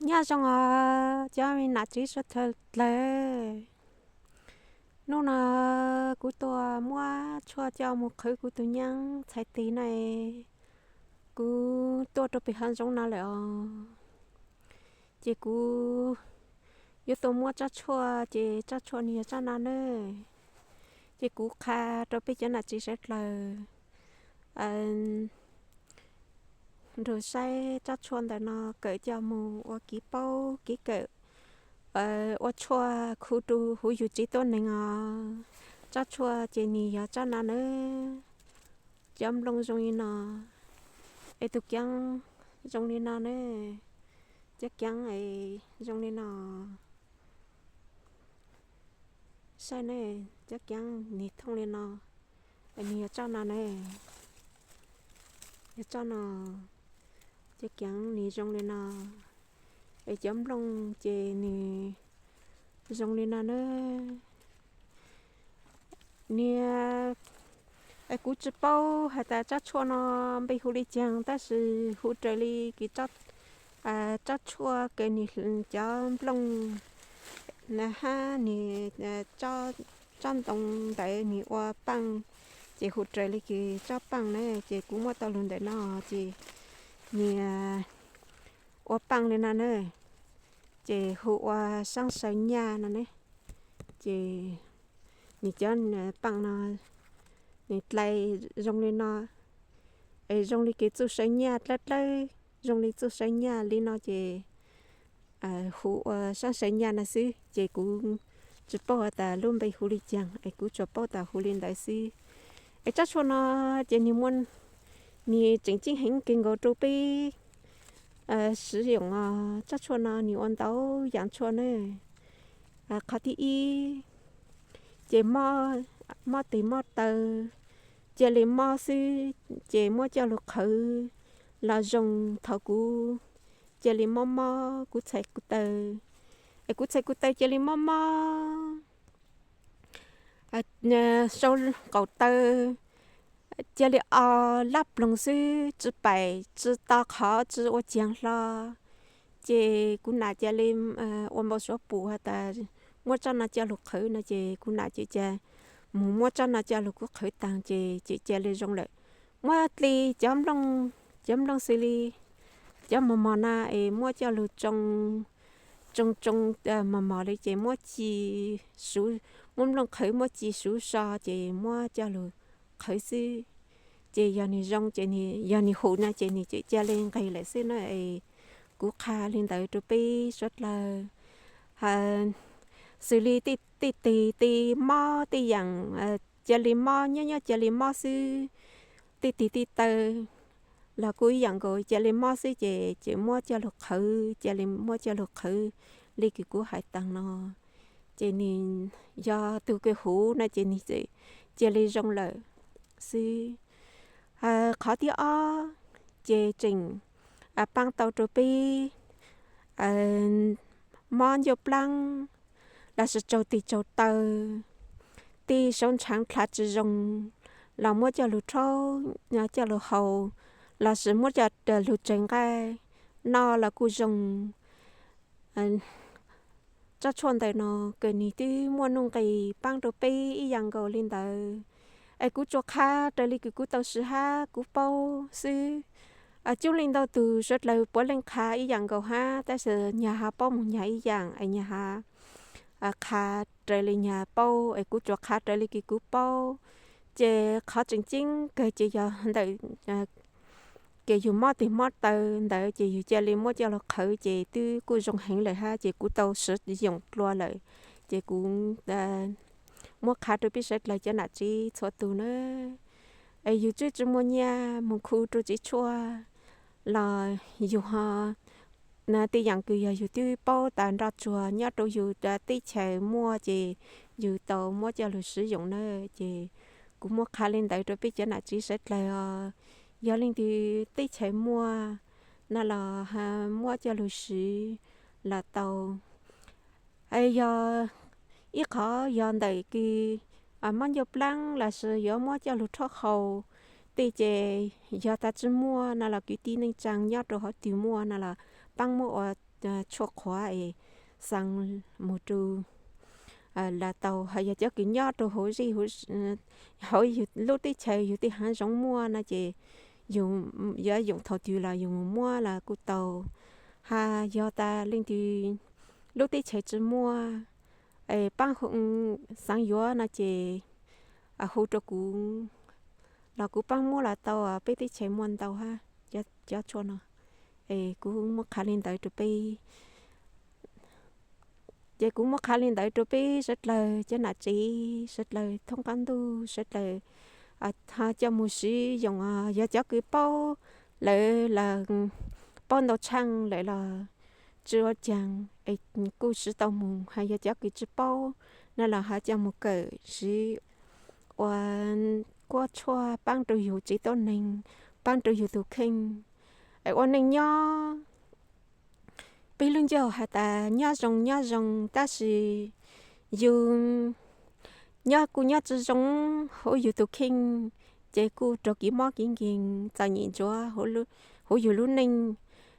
Nyob zoo os cov me nam txiv suav dlawg. Hnub no kuv tuaj muab tshuaj coj mus qhwv kuv tus nyab txhais tes na. Kuv tuaj rau pem hav zoov no lawm os. Ces kuv yuav tuaj muab tsob tshuaj, ces tsob tshuaj nws yog tsob no na. Ces kuv qha rau peb cov nam txiv sawv dlawg nrug saib tsob tshuaj ntawm no kawm coj mus ua kev paub kev kawm, ua tshuaj khu rau huv yus tsev tuab neeg os. Tsob tshuaj ces nws yog tsob no na. Cov nplooj zoo li no, es tus keeb zoo li no na. Cov keeb es zoo li no. Saib ne, cov keeb nws thooj li no, es nws yog tsob no na. Yog tsob no, cov keeb nws zoo li no, es cov nplooj ces nws zoo li no na. Niag, es kuv tsis paub hais tias tsob tshuaj no npe hu li caag, tab sis hu raws li kws tsob tshuaj kws nws cov nplooj na hab nws tsob ntoo ntawd nws ua paaj, ces hu raws li kws tsob paaj na. Ces kuv muab tau lug ntawm no, ces nws ua paaj li no na, ces hu ua saab saw nyaj no ne. Ces nws cov paaj no, nws dlai zoo li no, es zoo li kws txuj saw nyaj dlawb dlawb, zoo li txuj saw nyaj li no ces hu ua saab saw nyaj no xwb, ces kuv tsis paub has tas lub npe hu li caag, es kuv tsuas paub tas hu li ntawd xwb. Es tsob tshuaj no ces nws muaj, nws tseem ceeb heev kawg nkaus rau peb swv yoom os. Tsob tshuaj no nws ua ntau yaam tshuaj na. Qhov thib ib, ces mob tes mob taw, cia li mob xwb, ces muab coj lug qhwv los zoo. Thaum kuv cia li mob mob kuv txhais kuv taw, es kuv txhais kuv taw cia li mob mob, sau qaum taw cia li o laj ploog xwb, tsis paim tsis to qhov tsis ua caag hlo. Ces kuv nam cia li ua npau suav pum has tas muab tsob no coj lug qhwv no, ces kuv nam ces cia li mus muab tsob no coj lug kuv qhwv taag ces ces cia li zoo lawm. Muab dli cov nplooj, cov nplooj xws li cov mos mos na es muab coj lug tsoo, tsoo tsoo mos mos li ces muab ci suv, muab nplooj qhwv muab ci suv so ces muab coj lug qhwv xwb. Ces yog nws zoo ces, yog nws hum no ces nws ces cia li nqeg lawm xwb na. Es kuv qha li ntawd rau peb suav dlawg, xws li tej tig tej mob tej yaam cia li mob nyob nyob cia li mob xwb, tej tig tej taw los kuj ib yaam nkaus cia li mob xwb ces ces muab coj lug qhwv, cia li muab coj lug qhwv li kws kuv hais taag no. Ces nws yog tug kws huv no ces nws cia li zoo lawm xwb. Qhov thib ob, ces tseem paab tau rau peb mob ncauj plaab lossis tsaug tig tsaug taw, tej saub ntshaav dlha tsis zoo los muab coj lug rhaub coj lug haus, lossis muab coj lug tsaws nqaij noj los kuj zoo. Tsob tshuaj ntawm no kws nws twb muaj nuj nqis paab rau peb ib yaam nkaus li ntawd. Es kuv tsuas qha raws li kws kuv tau siv hab kuv paub xwb. Coob leej ntau tug suav dlawg puav leej qha ib yaam nkaus hab, tab sis nyag has paub moog nyag ib yaam es nyag has qha raws li nyag paub, es kuv tsuas qha raws li kws kuv paub. Ces qhov tseem ceeb kawg ces yog ntawm kws yug mob tig mob taw ntawd ces yug cia li muab coj lug qhwv ces twb kuj zoo heev lawm hab, ces kuv tau siv yoom dlua lawm. Ces kuv muab qha rau peb sawv dlawg cov nam txiv txhua tug na. Es yug tsi tsi muaj nyaj moog khu rau tsev tshuaj los yug ho, tej yaam kws yog yug twb paub tas nroj tsuag nyob rau yug teb chaws muaj ces yug tau muab coj lug siv yoom na. Ces kuv muab qha li ntawd rau peb cov nam txiv sawv dlawg os. Yog leej twg teb chaws muaj no los muab coj lug siv los tau. Yog ib qhov yog ntawm kws mob ncauj plaab lossis yuav muab coj lug rhaub haus tej ces yog tas tsi muaj no los kwv tij neej tsaa nyob rau hauv twg muaj no los paab muab ua tshuaj qhuav es xaa mus rau, los tau. Ho yog cov kws nyob rau hauv zij hauv yus lub teb chaws yus tej haav zoov muaj no ces yus yuav yoom thaum twg los yus mus muab los kuj tau. Ho yog tas leej twg lub teb chaws tsi muaj, paab xaav yuav no ces hu rau kuv los kuv paab muab los tau, peb teb chaws muaj ntau hab cov tshuaj no. Es kuv muab qha li ntawd rau peb, ces kuv muab qha li ntawd rau peb sawv dlawg cov nam tsev sawv dlawg thoob qaab ntuj sawv dlawg ho coj mus siv yoom. Yog cov kws paub lawm los paub ntau tshaaj lawm los tsi ua caag es kuj siv tau mus, ho yog cov kws tsi paub no los ho coj mus kawm siv ua kuab tshuaj paab rau yus tsev tuab neeg, paab rau yus tug kheej. Es ua neej nyob peb lub ncaug has tas nyob zoo nyob zoo tab sis yus nyob kuj nyob tsi zoo huv yus tug kheej, ces kuj raug kev mob kev nkeeg txom nyem ntsuav huv yus lub neej.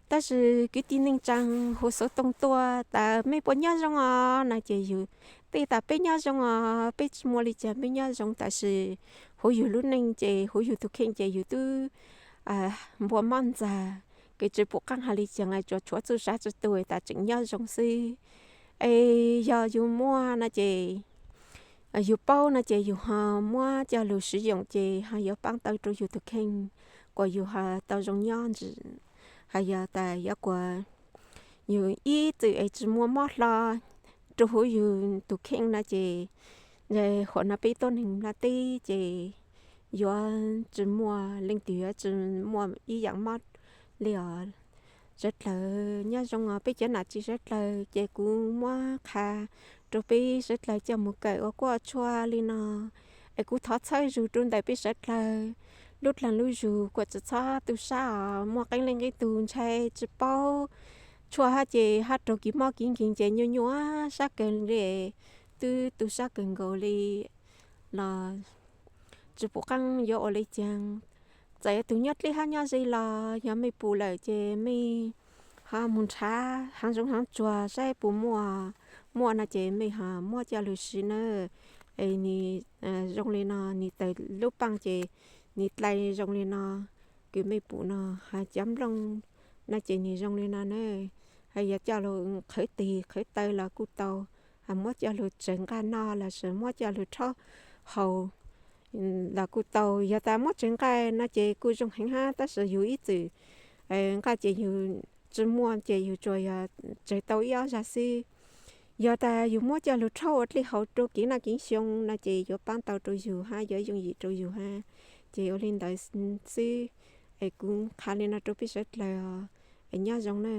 Tab sis kwv tij neej tsaa huv xuv tooj tuaj tas mej puas nyob zoo os no ces yus teb tas peb nyob zoo os, peb tsi muaj li cas peb nyob zoo, tab sis huv yus lub neej ces huv yus tug kheej ces yus tub npua mob ntxag, kws tsi pum qaab has li cas, tsuas tshuav txuj sab tsi tu tas tseem nyob zoo xwb. Es yog yus muaj no ces yus paub no ces yus ho muab coj lug siv yoom ces ho yuav paab tau rau yus tug kheej, kuas yus ho tau zoo nyob ntsim. Ho yog tas yuav kuas yus ib txwm es tsi muaj mob hlo rau huv yus tug kheej no ces huam no peb tuab neeg nplaj teb ces yuav tsi muaj leej twg yuav tsi muaj ib yaam mob li os. Sawv dlawg nyob zoo os peb cov nam txiv sawv dlawg, ces kuv muab qha rau peb sawv dlawg coj mus kawm ua kuab tshuaj li no. Es kuv thov txhawb zug rau ntawm peb sawv dlawg lub dlaag lub zug kuas tsi txhob tu sab os. Muaj qee leej qee tug ntshai tsi paub tshuaj hab ces hab raug kev mob kev nkeeg ces nyuaj nyuaj sab kawg li, twb tu sab kawg nkaus li los tsi pum qaab yuav ua li caag. Txawm yog tug nyob dleb hab nyob ze los yog mej pum lawm ces mej ho mus nrhav haav zoov haav tsuag saib puas muaj, muaj no ces mej ho muab coj lug siv na. Es nwg zoo li no, nwg tawg lub paaj ces nwg dlai zoo li no, kws mej pum no, ho cov nplooj no ces nwg zoo li no na. Ho yog coj lug qhwv tes qhwv taw los kuj tau, ho muab coj lug tsawg nqaj noj los sis muab coj lug rhaub haus los kuj tau. Yog tas muab tsawg nqaj no ces kuj zoo heev hab, tab sis yus ib txwm nqaj ces yus tsi muaj ces yus tsuas yog tsawg tau ib ob zag xwb. Yog tas yus muab coj lug rhaub ua dlej haus rau kev noj kev xyoo no ces yuav paab tau rau yus hab yuav yooj yim rau yus hab. Ces ua li ntawd xwb, es kuv qha li no rau peb sawv dlawg os, es nyob zoo na.